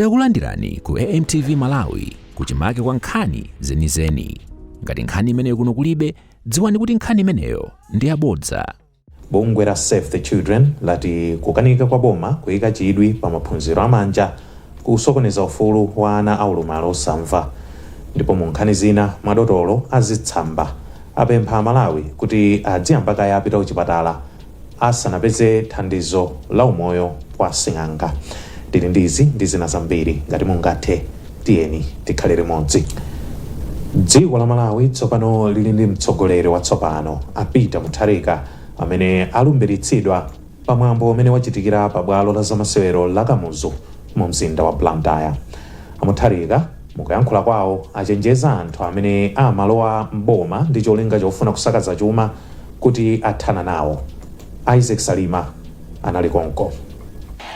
Takulandirani ku AMTV Malawi, kuchimake kwa nkhani zenizeni. Ngati nkhani imeneyo kuno kulibe, dziwani kuti nkhani imeneyo ndi yabodza. Bungwe la Save the Children lati kukanika kwa boma kuyika chidwi pa maphunziro amanja kusokoneza ufulu wa ana aulumali osamva. Ndipo mu nkhani zina, madotolo azitsamba apempha Amalawi kuti adziyamba kaye apita kuchipatala asanapeze thandizo la umoyo kwa asing'anga. Ndili ndi izi ndi zina zambiri, ngati mungathe tiyeni tikhale limodzi. Dziko la Malawi tsopano lili ndi mtsogoleri watsopano, a Peter Mutharika, amene alumbiritsidwa pamwambo umene wachitikira pa bwalo la zamasewero la Kamuzu mu mzinda wa Blantyre. A Mutharika mukuyankhula kwawo achenjeza anthu amene amalowa mboma ndi cholinga chofuna kusakaza chuma kuti athana nawo. Isaac Salima anali konko.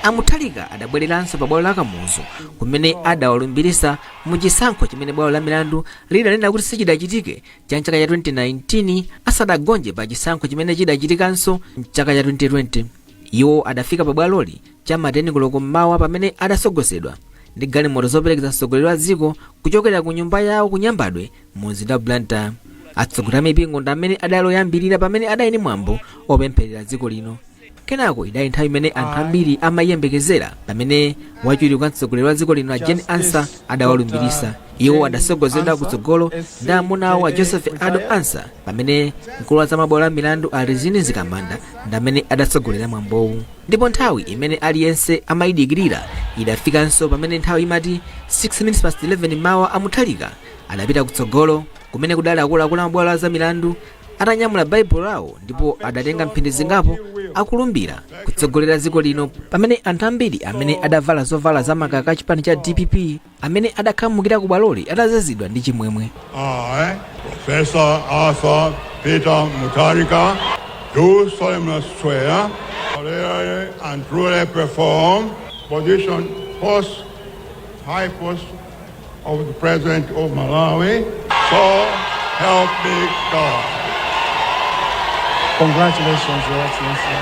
A Mutharika adabwereranso pa bwalo la Kamuzu kumene adawalumbirisa mu chisankho chimene bwalo la milandu lidanena kuti sichidachitike cha mchaka cha 2019, asadagonje pa chisankho chimene chidachitikanso mchaka cha 2020. Iwo adafika pa bwaloli cha ma 10 koloko mmawa pamene adasogozedwa ndi galimoto zoperekeza mtsogoleri wa dziko kuchokera ku nyumba yawo ku Nyambadwe mu mzinda wa Blantyre. Atsogoleri a mipingo ndi amene adali oyambirira pamene adali ndi mwambo opempherera dziko lino. Kenako idali nthawi imene anthu ambiri amayiyembekezera pamene wachiwiri kwa mtsogoleri wa dziko lino a Jane Ansah adawalumbirisa. Iwo adasogozedwa kutsogolo ndi amuna awo a Joseph Ado Ansah, pamene mkulu wa zamabwalo a milandu a Rizine Mzikamanda ndi amene adatsogolera mwambowu. Ndipo nthawi imene aliyense amayidikirira idafikanso pamene nthawi imati 6 minutes past 11 mmawa, a Mutharika adapita kutsogolo kumene kudali akuluakulu a mabwalo a zamilandu atanyamula Baibulo lawo, ndipo adatenga mphindi zingapo akulumbira kutsogolera dziko lino, pamene anthu ambiri amene adavala zovala zamakaka a chipani cha DPP amene adakhamukira ku bwaloli atazazidwa ndi chimwemwe. I, Professor Arthur Peter Mutharika, do solemnly swear to and truly perform position post high post of the President of Malawi, so help me God. Congratulations, Your Excellency.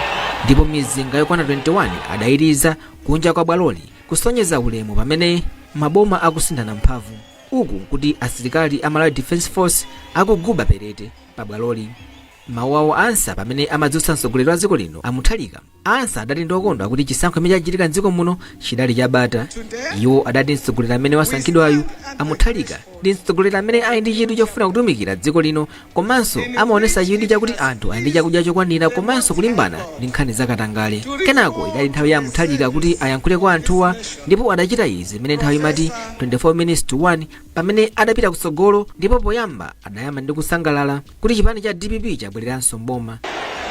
Ndipo mizinga yokwana 21 adayiriza kunja kwa bwaloli kusonyeza ulemu pamene maboma akusinthana mphamvu, uku nkuti asilikali a Malawi Defence Force akuguba perete pa bwaloli. Mawu awo Ansah pamene amadzutsa mtsogoleri wa dziko lino a Mutharika, Ansah adati ndiokondwa kuti chisankho chimene chachitika mdziko muno chidali chabata. Iwo adati mtsogoleri amene wasankhidwayu, a Mutharika, ndi mtsogoleri amene ali ndi chidwi chofuna kutumikira dziko lino komanso amaonesa chidwi chakuti anthu ali ndi chakudya chokwanira komanso kulimbana ndi nkhani zakatangale. Kenako idali nthawi ya Mutharika kuti ayankhule kwa anthuwa, ndipo adachita izi imene nthawi imati 24 minutes to 1 pamene adapita kutsogolo, ndipo poyamba adayamba ndi kusangalala kuti chipani cha DPP chabwereranso mboma.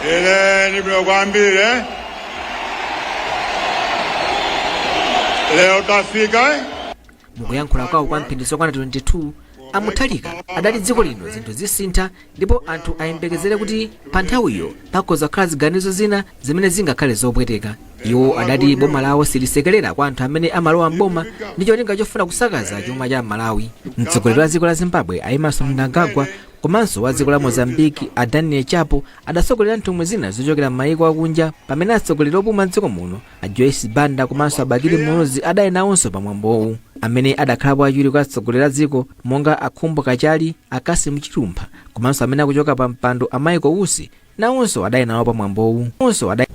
Ine ndibwino kwambiri. Lero tafika. Mukuyankhula kwawo kwa mphindi zokwana 22, a Mutharika adati dziko lino zinthu zisintha ndipo anthu ayembekezere kuti pa nthawiyo pakhoza kukhala ziganizo zina zimene zingakhale zopweteka. Iwo adati boma lawo silisekerera kwa anthu amene amalowa mboma ndi cholinga chofuna kusakaza chuma cha Malawi. Mtsogoleri wa dziko la Zimbabwe a Emmerson Mnangagwa komanso wa dziko la Mozambique a Daniel Chapo adatsogolera nthumwi zina zochokera m'mayiko akunja, pamene atsogoleri opuma mdziko muno a Joyce Banda komanso a Bakili Muluzi adali nawonso pamwambowu. Amene adakhalapo achiwiri kwa atsogoleri a dziko monga a Khumbo Kachali, a Cassim Chilumpha komanso amene akuchoka pa mpando a Michael Usi nawonso adali nawo pamwambowu. Onso adali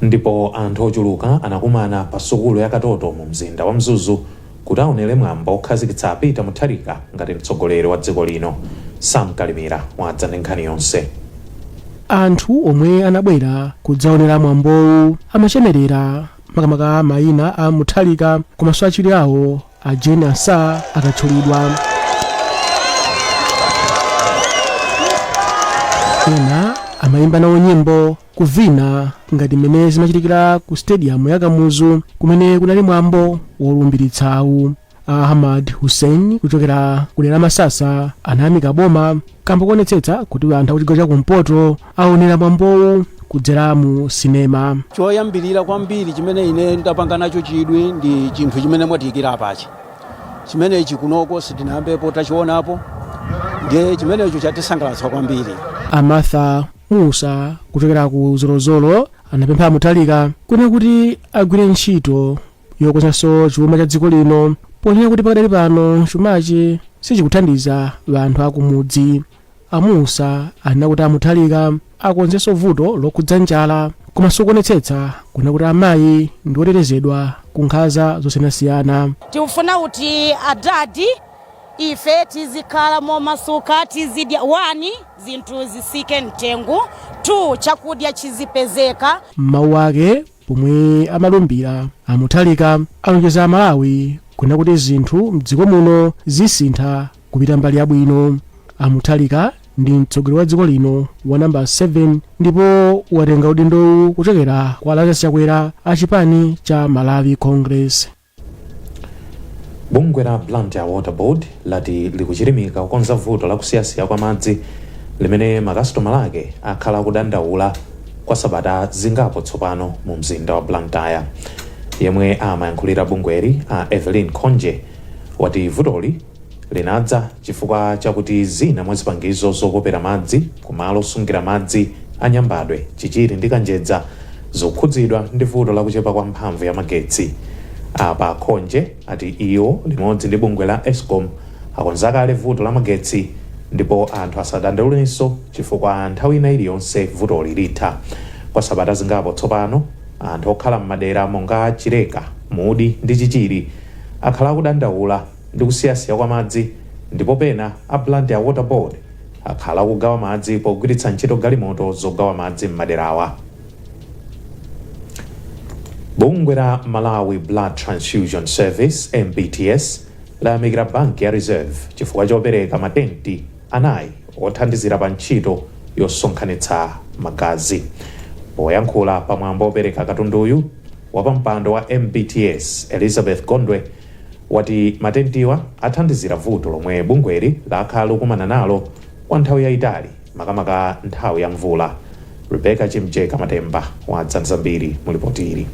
Ndipo anthu ochuluka anakumana pa sukulu ya Katoto mu mzinda wa Mzuzu kuti aonere mwambo okhazikitsa a Peter Mutharika ngati mtsogoleri wa dziko lino. Sam Kalimira wadza ndi nkhani yonse. Anthu omwe anabwera kudzaonera mwambowu amachemerera makamaka mayina a Mutharika komanso achiwiri awo a Jane Ansah akatchulidwa. Ena amayimba nawo nyimbo, kuvina ngati mmene zimachitikira ku stadium ya Kamuzu kumene kunali mwambo wolumbiritsawu. Ahmad Hussein kuchokera ku dera la Masasa anayamika boma kamba kuonetsetsa kuti anthu akuchigawo chakumpoto aonera mwambowu kudzera mu sinema. Choyambirira kwambiri chimene ine ndapanga nacho chidwi ndi chinthu chimene mwatiyikira apachi. Chimenechi kunoko sitinayambepo tachionapo, ndiye chimenecho chatisangalatsa kwambiri. A Martha Musa kuchokera ku Zolozolo anapempha Mutharika kunena kuti agwire ntchito Yokonzanso chuma cha dziko lino, ponena kuti pakadali pano chumachi sichikuthandiza anthu akumudzi. A Mussa anena kuti a Mutharika akonzenso vuto lokhudza njala, komanso kuonetsetsa kuna kuti amayi ndi otetezedwa ku nkhanza zosiyanasiyana. Tikufuna kuti adadi ife tizikhala momasuka, tizidya. 1, zinthu zisike mtengo; 2, chakudya chizipezeka. Mawu ake pomwe amalumbira, a Mutharika alonjeza Amalawi kuna kuti zinthu mdziko muno zisintha kupita mbali yabwino. A Mutharika ndi mtsogoleri wa dziko lino wa namba 7, ndipo watenga udindowu kuchokera kwa Lazarus Chakwera a chipani cha Malawi Congress. Bungwe la Blantyre Water Board lati likuchilimika kukonza vuto lakusiyasiya kwa madzi limene makasitomala ake akhala akudandaula kwa sabata zingapo tsopano mu mzinda wa Blantyre. Yemwe amayankhulira bungweli, a Evelyn Khonje, wati vutoli linadza chifukwa chakuti zina mwa zipangizo zopopera madzi kumalo osungira madzi a Nyambadwe, Chichiri ndi Kanjedza zikukhudzidwa ndi vuto lakuchepa kwa mphamvu ya magetsi. Apa Khonje ati iwo limodzi ndi bungwe la ESCOM akonza kale vuto la magetsi, ndipo anthu asadandaulenso chifukwa nthawi ina iliyonse vutoli litha. Kwa sabata zingapo tsopano, anthu okhala m'madera monga Chileka, Mudi ndi Chichiri akhala akudandaula ndi kusiyasiya kwa madzi, ndipo pena a Blantyre Water Board akhala akugawa madzi pogwiritsa ntchito galimoto zogawa madzi m'maderawa. Bungwe la Malawi Blood Transfusion Service, MBTS, layamikira banki ya Reserve chifukwa chopereka matenti anayi othandizira pa ntchito yosonkhanitsa magazi. Poyankhula pamwambo opereka katunduyu, wapampando wa MBTS Elizabeth Gondwe wati matentiwa athandizira vuto lomwe bungweli lakhala likumana nalo kwa nthawi yayitali, makamaka nthawi ya mvula. Rebecca Chimjeka Matemba wadza zambiri mu ripoti ili.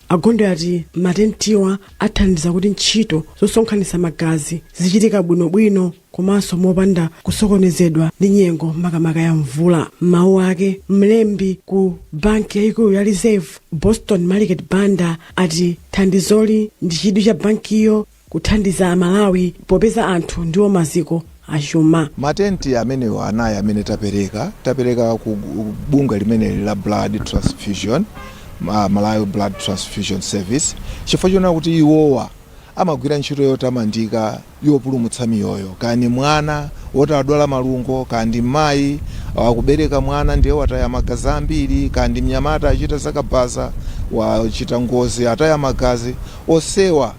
A Gondwe ati matentiwa athandiza kuti ntchito zosonkhanitsa magazi zichitika bwinobwino komanso mopanda kusokonezedwa ndi nyengo, makamaka ya mvula. Mawu ake, mlembi ku banki yayikulu ya Reserve, Boston Maliket Banda, ati thandizoli ndi chidwi cha bankiyo kuthandiza Amalawi, popeza anthu ndiwo maziko achuma. Matenti amenewo anayi amene tapereka ku bungwe limeneli la blood transfusion, Malawi Blood Transfusion Service, chifukwa chonena kuti iwowa amagwira ntchito yotamandika yopulumutsa miyoyo, kani mwana woti adwala malungo, kandi mayi akubereka mwana ndiye wataya magazi ambiri, kandi mnyamata achita zakabaza, wachita ngozi, ataya magazi, onsewa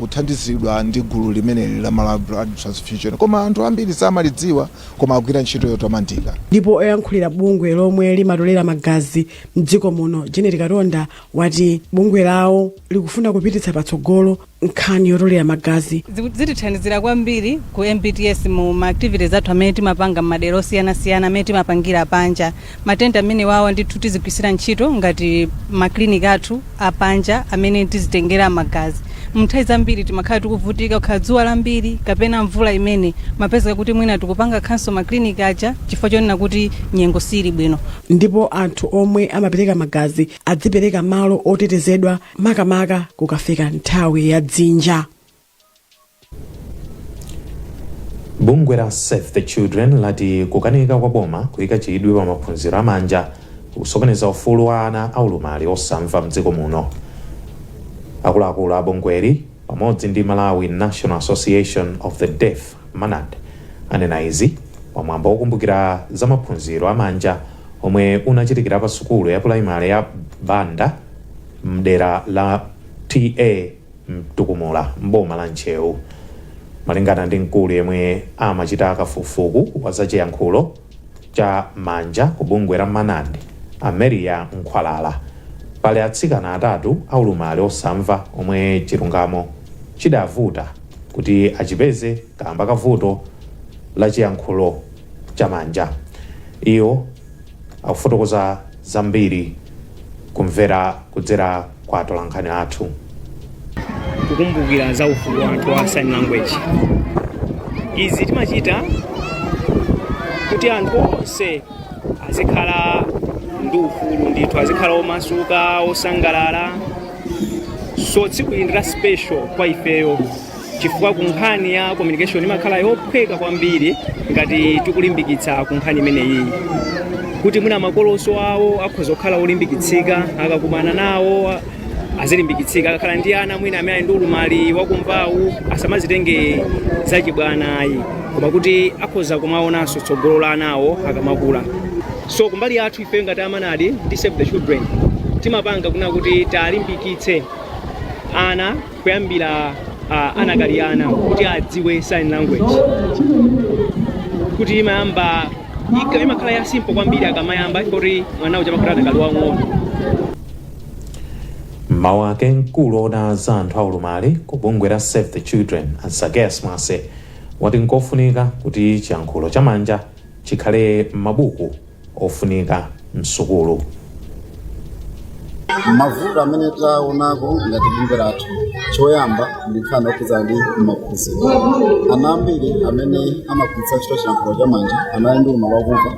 akuthandizidwa ndi gulu limeneli la Malawi Blood Transfusion. Koma anthu ambiri samalidziwa, koma agwira ntchito yotamandika. Ndipo oyankhulira bungwe lomwe limatolera magazi mdziko muno, Janet Katonda, wati bungwe lawo likufuna kupititsa patsogolo nkhani yotolera magazi. Zitithandizira kwambiri ku MBTS mu ma activities athu amene timapanga m'madera osiyanasiyana amene timapangira panja. Matenti amene wawa ndithu tizigwirisira ntchito ngati makliniki athu apanja amene tizitengera magazi. Nthawi zambiri timakhala tikuvutika kukhala dzuwa lambiri kapena mvula imene mapezeka kuti mwina tikupanga cancel makliniki aja chifukwa chonena kuti nyengo sili bwino. Ndipo anthu omwe amapereka magazi adzipereka malo otetezedwa, makamaka kukafika nthawi ya dzinja. Bungwe la Save the Children lati kukanika kwa boma kuyika chidwi pa maphunziro amanja kusokoneza ufulu wa ana aulumali osamva mdziko muno. Akuluakulu a bungweli pamodzi ndi Malawi National Association of the Deaf, MANAD, anena izi pamwambo wokumbukira za maphunziro amanja omwe unachitikira pa sukulu ya pulaimali ya Banda mdera la TA Mtukumula mboma la Ntcheu. Malingana ndi mkulu yemwe amachita kafukufuku wa zachiyankhulo cha manja ku bungwe la MANAD, Ameria Nkhwalala, pali atsikana atatu aulumali osamva omwe chilungamo chidavuta kuti achipeze kamba ka vuto la chiyankhulo cha manja. Iwo akufotokoza zambiri kumvera kudzera kwa atolankhani athu. Kukumbukira za ufulu wa anthu wa sign language, izi timachita kuti anthu onse azikhala ndi ufulu ndithu, azikhala omasuka, osangalala. So tsiku ili ndi la special kwa ifeyo chifukwa ku nkhani ya communication imakhala yophweka kwambiri ngati tikulimbikitsa ku nkhani imeneyi, kuti mwina makolonso awo akhoza kukhala olimbikitsika akakumana nawo, azilimbikitsika akakhala ndi ana mwina amene ali ndi ulumali wakumvawu, asamazitenge zachibwana ayi, koma kuti akhoza kumaonanso tsogolo la anawo akamakula. So kumbali yathu ife ngati a MANAD ndi Save the Children, timapanga kuna kuti talimbikitse ana kuyambira anakali ana kuti adziwe sign language, kuti imayamba imakhala ya simple kwambiri akamayamba, kuti mwana uja amakhala anakali wang'ono. Mmawu ake, mkulu woona za anthu aulumali ku bungwe la Save the Children, Zacchaeus Mwase, wati nkofunika kuti chiyankhulo chamanja chikhale m'mabuku ofunika msukulu. Mavuto amene taonako ngati bungwe lathu, choyamba ndi nkhani yokhudzana ndi maphunziro. Ana ambiri amene amagwiritsa ntchito chiyankhulo chamanja, amene ndi ulumali wakumva,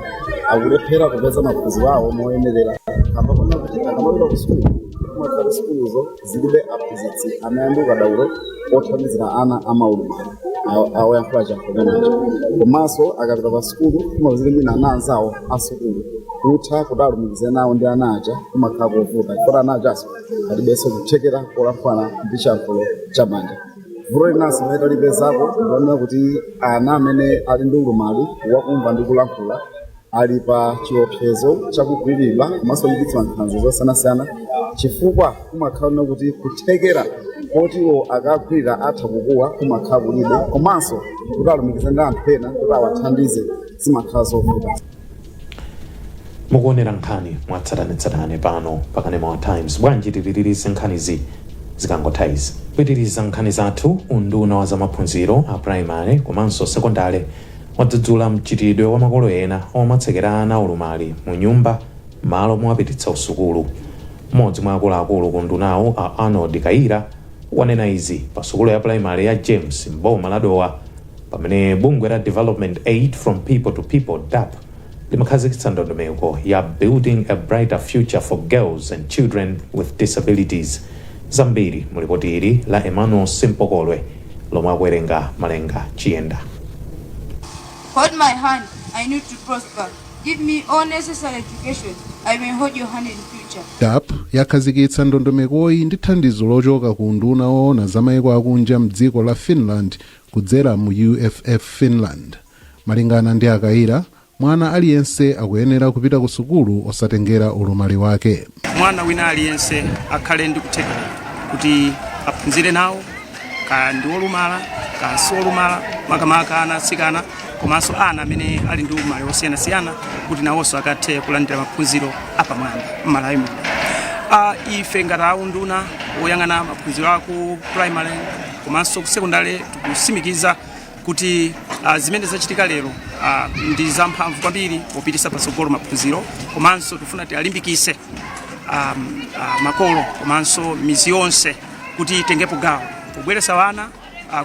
akulephera kupeza maphunziro awo moyenerera kamba kona kuti akamapita ku sukulu, kumakhala sukuluzo zilibe aphunzitsi amene ndi ukadaulo othandizira ana amaulumali awoyankhula chiyankhulo chamanja. Komanso akapita pa sukulu, kumapezeka mwina ana anzawo a sukulu kutha kuti alumikize nawo ndi ana aja kumakhala kovuta, chifukwa ana ajaso alibenso kuthekera kolankhulana ndi chiyankhulo chamanja. Vuto linanso limene talipezako ndionera kuti ana amene ali ndi ulumali wakumva ndi kulankhula ali pa chiopsezo chakugwiridwa komanso kuchititsidwa nkhanza zosiyanasiyana, chifukwa kumakhala kuti kuthekera kotiwo akagwirira atha kukuwa kumakhala kulibe, komanso kuti alumikize ndi anthu ena kuti awathandize zimakhala zovuta. Mukuonera nkhani mwatsatanetsatane pano pakanema wa Times. Bwanji tipitirize nkhanizi zikangotha izi? Pitiriza nkhani zathu. Unduna wa zamaphunziro a primary komanso sekondale wadzudzula mchitidwe wa makolo ena omatsekera ana ulumali mu nyumba malo mowapititsa usukulu. Mmodzi mwa akuluakulu ku undunawu, a Arnold Kayira, wanena izi pa sukulu ya primary ya James mboma la Dowa, pamene bungwe la Development Aid from People to People, DAPP, limakhazikitsa ndondomeko ya Building a Brighter Future for Girls and Children with Disabilities. Zambiri mu lipoti ili la Emmanuel Simpokolwe lomwe akuwerenga Malenga Chiyenda. Hold my hand, I need to prosper. Give me all necessary education. I may hold your hand in future. DAPP yakhazikitsa ndondomekoyi ndi thandizo lochoka ku unduna woona za mayiko akunja mdziko la Finland kudzera mu UFF Finland. Malingana ndi a Kayira, mwana aliyense akuyenera kupita ku sukulu osatengera ulumali wake. Mwana wina aliyense akhale ndi kuthekera kuti aphunzire nawo, kaya ndi wolumala kaya si wolumala, makamaka ana atsikana komanso ana amene ali ndi ulumali osiyanasiyana, kuti nawonso akathe kulandira maphunziro apamwamba m'Malawi muno. Ife ngati aunduna woyang'ana maphunziro aku primary komanso ku secondary, tikutsimikiza kuti zimene zachitika lero ndi zamphamvu kwambiri popititsa patsogolo maphunziro, komanso tifuna tialimbikitse makolo komanso midzi yonse kuti itengepo gawo pobweretsa wana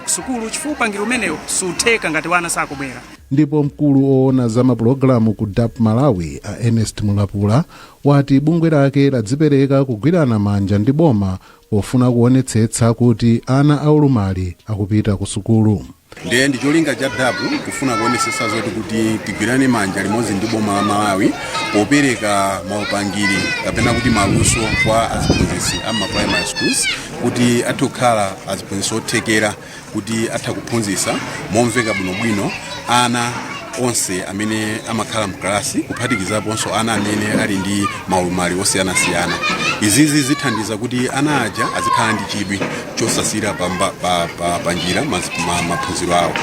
kusukulu, chifukwa upangiri umenewo sutheka ngati wana sakubwera. Ndipo mkulu woona za mapulogalamu ku DAPP Malawi, a Ernest Mulapula, wati bungwe lake ladzipereka kugwirana manja ndi boma pofuna kuonetsetsa kuti ana aulumali akupita ku sukulu. Ndiye ndi cholinga cha DAPP kufuna kuonesesa zoti kuti tigwirane manja limodzi ndi boma la Malawi popereka maupangiri kapena kuti maluso kwa aziphunzitsi a ma primary schools, kuti athe kukhala aziphunzitsi othekera kuti atha kuphunzitsa momveka bwinobwino ana onse amene amakhala mkalasi, kuphatikizaponso ana amene ali ndi maulumali osiyanasiyana. Izizi zithandiza kuti ana aja azikhala ndi chidwi chosasira pa njira maphunziro awo.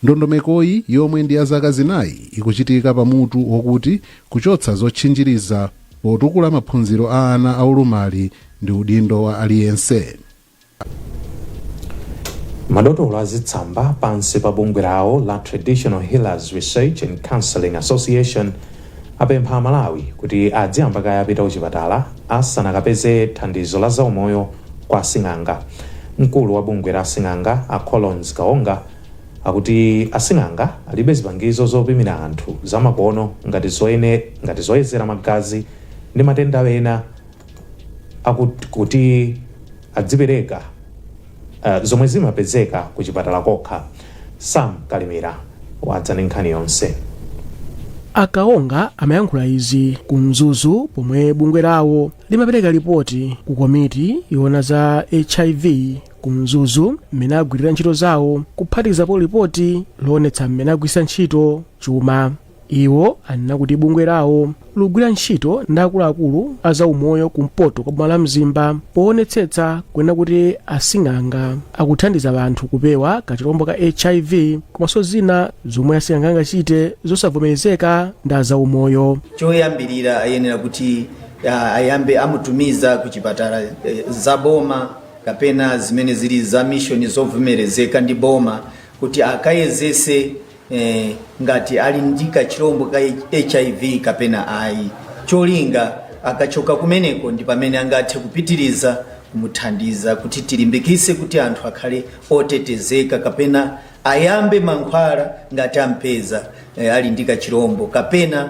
Ndondomekoyi, yomwe ndi ya zaka 4, ikuchitika pamutu wokuti kuchotsa zotchinjiriza potukula maphunziro a ana aulumali ndi udindo wa aliyense. Madotolo azitsamba pansi pa bungwe lawo la Traditional Healers Research and Counseling Association apempha Amalawi kuti adziyamba kaye apita kuchipatala asanakapeze thandizo la zaumoyo kwa asing'anga. Mkulu wa bungwe la asing'anga, a Collins Kaonga, akuti asing'anga alibe zipangizo zopimira anthu zamakono ngati zoyezera magazi ndi matenda ena kuti Adzipereka zomwe zimapezeka ku chipatala kokha. Sam Kalimira wadza ndi nkhani yonse. Akaonga amayankhula izi ku Mzuzu pomwe bungwe lawo limapereka ripoti ku komiti yoona za HIV ku Mzuzu mmene agwirira ntchito zawo, kuphatikizapo ripoti loonetsa mmene agwiritsa ntchito chuma. Iwo anena kuti bungwe lawo likugwira ntchito ndi akuluakulu a zaumoyo kumpoto kwa boma la Mzimba poonetsetsa kunena kuti asing'anga akuthandiza anthu kupewa kachilombo ka HIV komanso zina zomwe asing'anga angachite zosavomerezeka ndi azaumoyo. Choyambirira, ayenera kuti ayambe amutumiza ku chipatala za boma kapena zimene zili za mission zovomerezeka ndi boma kuti akayezese ngati ali ndi kachilombo ka HIV kapena ayi. Cholinga akachoka kumeneko ndi pamene angathe kupitiriza kumuthandiza kuti tilimbikise kuti anthu akhale otetezeka kapena ayambe mankhwala ngati ampeza ali ndi kachilombo kapena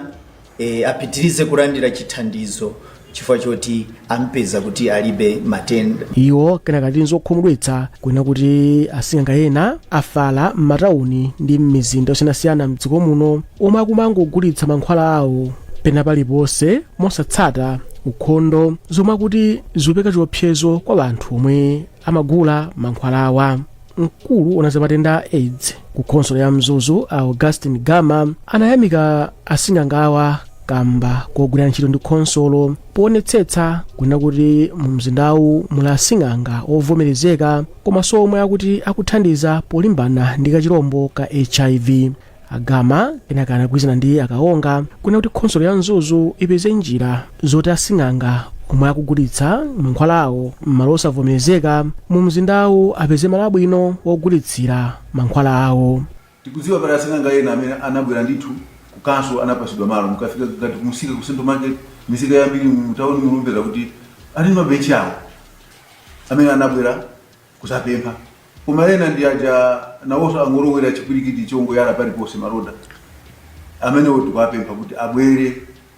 apitirize kulandira chithandizo chifukwa choti ampeza kuti alibe matenda. Iwo kenaka ati nzokhumudwitsa kunena kuti asing'anga ena afala m'matawuni ndi m'mizinda yosiyanasiyana mdziko muno omwe akumangogulitsa mankhwala awo pena paliponse mosatsata ukhondo, zomwe akuti zikupereka chiopsezo kwa anthu omwe amagula mankhwalawa. Mkulu ona za matenda a AIDS ku khonsolo ya Mzuzu, Augustin Gama, anayamika asing'angawa kamba kogwira ntchito ndi khonsolo poonetsetsa kunena kuti mu mzindawu muli asing'anga ovomerezeka komanso omwe akuti akuthandiza polimbana ndi kachilombo ka HIV. Agama kenaka anagwirizana ndi Akaonga kunena kuti khonsolo ya Mzuzu ipeze njira zoti asing'anga omwe akugulitsa mankhwala awo m'malo osavomerezeka mu mzindawu apeze malo abwino wogulitsira mankhwala awo. Tikudziwa pali asing'anga ena amene anabwera ndithu ku council, anapasidwa malo. Mukafika ngati kumusika, ku Central Market, misika yambiri mutawuni, mulumvera kuti ali ndi mabenchi awo amene anabwera kusapempha. Koma ena ndi aja nawonso angolowera chipwirikiti chongoyala paliponse malonda amenewo. Tikuwapempha kuti abwere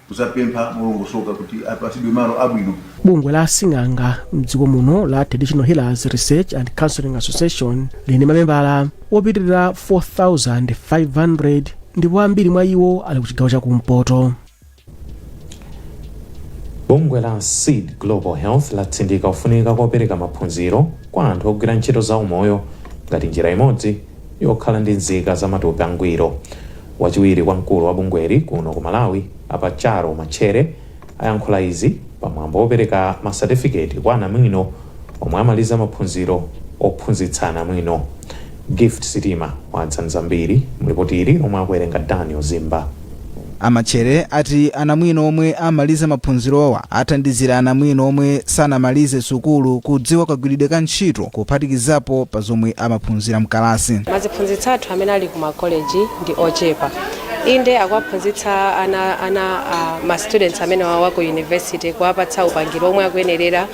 kuzapempha molongosoka kuti apasidwe malo abwino. Bungwe la asing'anga mdziko muno la Traditional Healers Research and Counseling Association lili mamembala opitirira 4500 ndipo ambiri mwa iwo ali ku chigawo chakumpoto. Bungwe la Seed Global Health latsindika kufunika kopereka maphunziro kwa anthu ogwira ntchito za umoyo ngati njira imodzi yokhala ndi nzika za matupi angwiro. Wachiwiri kwa mkulu wa bungweli kuno ku Malawi, Apacharo Matchere, ayankhula izi pamwambo wopereka masatifiketi kwa anamwino omwe amaliza maphunziro ophunzitsa anamwino. Gift Sitima wadza zambiri mulipoti ili lomwe akuwerenga Daniel Zimba. Amatchere ati anamwino omwe amaliza maphunzirowa athandizira anamwino omwe sanamalize sukulu kudziwa kagwiridwe ka ntchito, kuphatikizapo pa zomwe amaphunzira mkalasi. Maziphunzitsa athu amene ali ku makoleji ndi ochepa. Inde, akuwaphunzitsa ana ma students amene wawa ku university, kuwapatsa upangiri omwe akuyenerera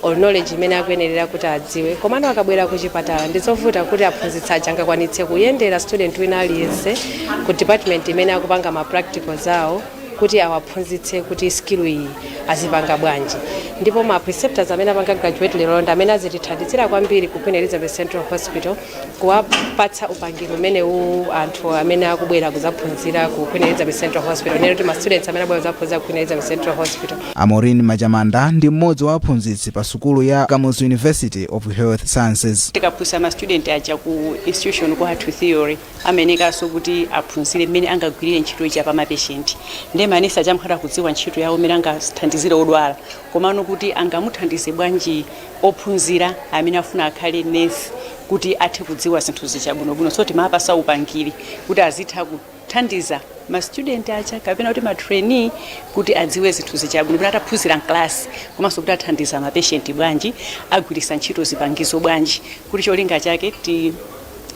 or knowledge imene akuyenerera kuti adziwe, komano akabwera ku chipatala ndizovuta kuti aphunzitsa aja angakwanitse kuyendera student wina aliyense ku department imene akupanga ma practicals awo kuti awaphunzitse kuti skill iyi azipanga bwanji. Ndipo ma preceptors amene apanga graduate lero ndi amene azitithandizira kwambiri ku Queen Elizabeth Central Hospital kuwapatsa upangiri umenewu anthu amene akubwera kudzaphunzira ku Queen Elizabeth Central Hospital, nero kuti ma students amene abwera kudzaphunzira ku Queen Elizabeth Central Hospital. Amorin Majamanda ndi mmodzi wa aphunzitsi pa sukulu ya Kamuzu University of Health Sciences. Tikaphunzitsa ma student aja ku institution kwathu theory, amenekanso kuti aphunzire mmene angagwirire ntchito ija pa mapatient. Ndiye manesi aja amakhala kudziwa ntchito yawo, mmene angathandizire odwala, komano kuti angamuthandize bwanji ophunzira amene afuna akhale nurse kuti athe kudziwa zinthu zija bwinobwino. So timapasa upangiri kuti azitha kuthandiza ma student aja kapena kuti ma trainee kuti adziwe zinthu zija bwinobwino ataphunzira mklasi, komanso kuti athandiza ma patient bwanji, agwiritsa ntchito zipangizo bwanji, kuti cholinga chake ti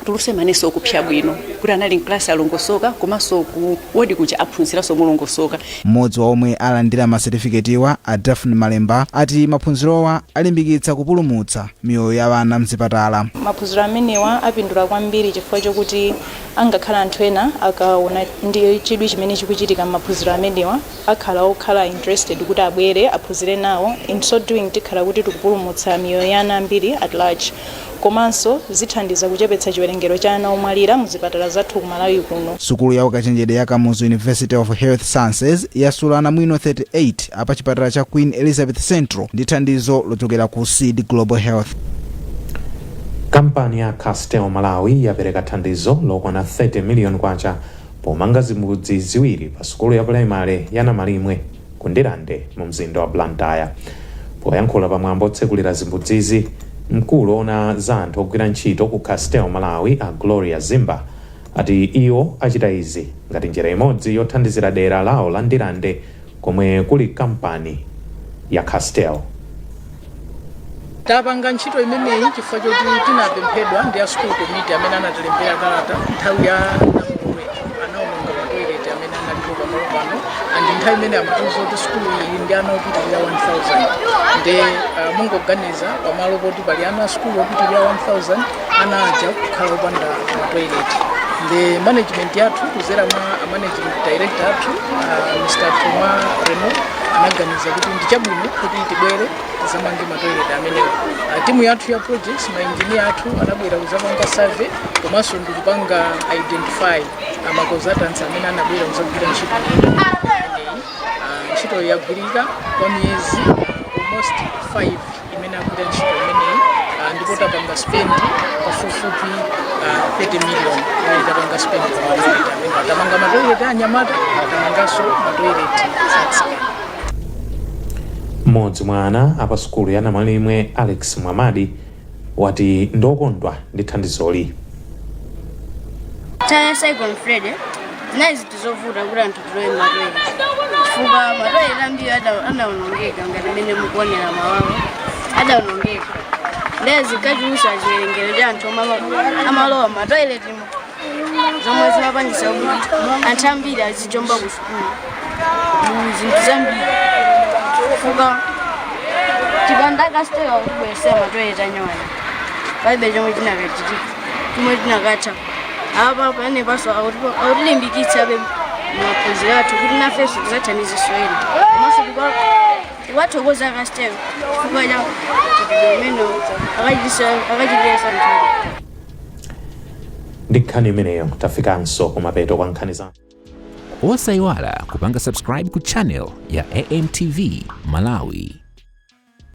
Tituluse manesi okupsa bwino kuti anali mklasi alongosoka, komanso ku wodi kuja aphunziranso molongosoka. Mmodzi wa omwe alandira masetifiketiwa, a Daphne Malemba, ati maphunzirowa alimbikitsa kupulumutsa miyoyo ya ana mzipatala. Maphunziro amenewa apindula kwambiri chifukwa chokuti angakhala anthu ena akaona ndi chidwi chimene chikuchitika m'maphunziro amenewa, akhala okhala interested kuti abwere aphunzire nawo. In so doing, tikhala kuti tikupulumutsa miyoyo ya ana ambiri at large, komanso zithandiza kuchepetsa chiwerengero cha ana omwalira muzipatala zathu ku Malawi kuno. Sukulu ya ukachenjede ya Kamuzu University of Health Sciences yasula anamwino 38 apa chipatala cha Queen Elizabeth Central ndi thandizo lochokera ku Seed Global Health. Kampani ya Castel Malawi yapereka thandizo lokwana 30 miliyoni kwacha pomanga zimbudzi ziwiri pa sukulu ya pulaimali ya Namalimwe ku Ndirande mu mzinda wa Blantyre. Poyankhula pamwambo otsekulira zimbudzizi, mkulu ona za anthu ogwira ntchito ku Castel Malawi, a Gloria Zimba, ati iwo achita izi ngati njira imodzi yothandizira dera lawo la Ndirande komwe kuli kampani ya Castel. Tapanga ntchito imeneyi chifukwa choti tinapemphedwa ndi a school committee amene anatilembera kalata. Nthawi ya namondwe anaononga matoilet amene analipo pamalo pano, and nthawi imene amatiuza kuti sukulu iyi ndi ana opitirira 1000. Nde mungoganiza, pamalo poti pali ana a sukulu opitirira 1000, ana aja kukhala opanda matoilet. Ndi management yathu kuzera mwa a managing director athu, Mr Thomas Reno, anaganiza kuti ndi chabwino kuti tibwere tizamange matoilet amenewo. Timu yathu ya projects, maengineer athu anabwera kuzapanga survey komanso ndikupanga identify ma consultants amene anabwera kuzagwira ntchito imeneyi. Ntchito yagwirika kwa miyezi almost 5 imene agwira ntchito imeneyi, ndipo tapanga spend pafupifupi 30 million imene tapanga spend pa matoilet amene tamanga. Matoilet anyamata, tamanganso matoilet atsikana. Mmodzi mwa ana apa sukulu ya Namalimwe, Alex Mwamadi, wati ndokondwa ndi thandizoli. Nthawi ya Cyclone Freddy zinali zinthu zovuta kuti anthu tilowe matoilet, chifukwa matoilet ambiri adawonongeka ngati mmene mukuonera mawawa adawonongeka. Ndiye zinkachulutsa chiwerengero cha anthu omwe amalowa matoiletimo, zomwe zimapangisa kuti anthu ambiri azijomba ku sukulu mu zinthu zambiri, chifukwa chipanda Castel kutibweresera matoilet anyowani, palibe chomwe chinakachitika chomwe chinakatha. Apa pamene paso akutilimbikitsabe maphunziro athu kuti nafenso tidzathandizenso ena, komanso tikuwathokoza Castel chifukwa cha chitidwe umene akachitira anthu. Ndi nkhani imeneyo tafikanso kumapeto kwa nkhani za Osayiwala kupanga subscribe ku channel ya AMTV Malawi.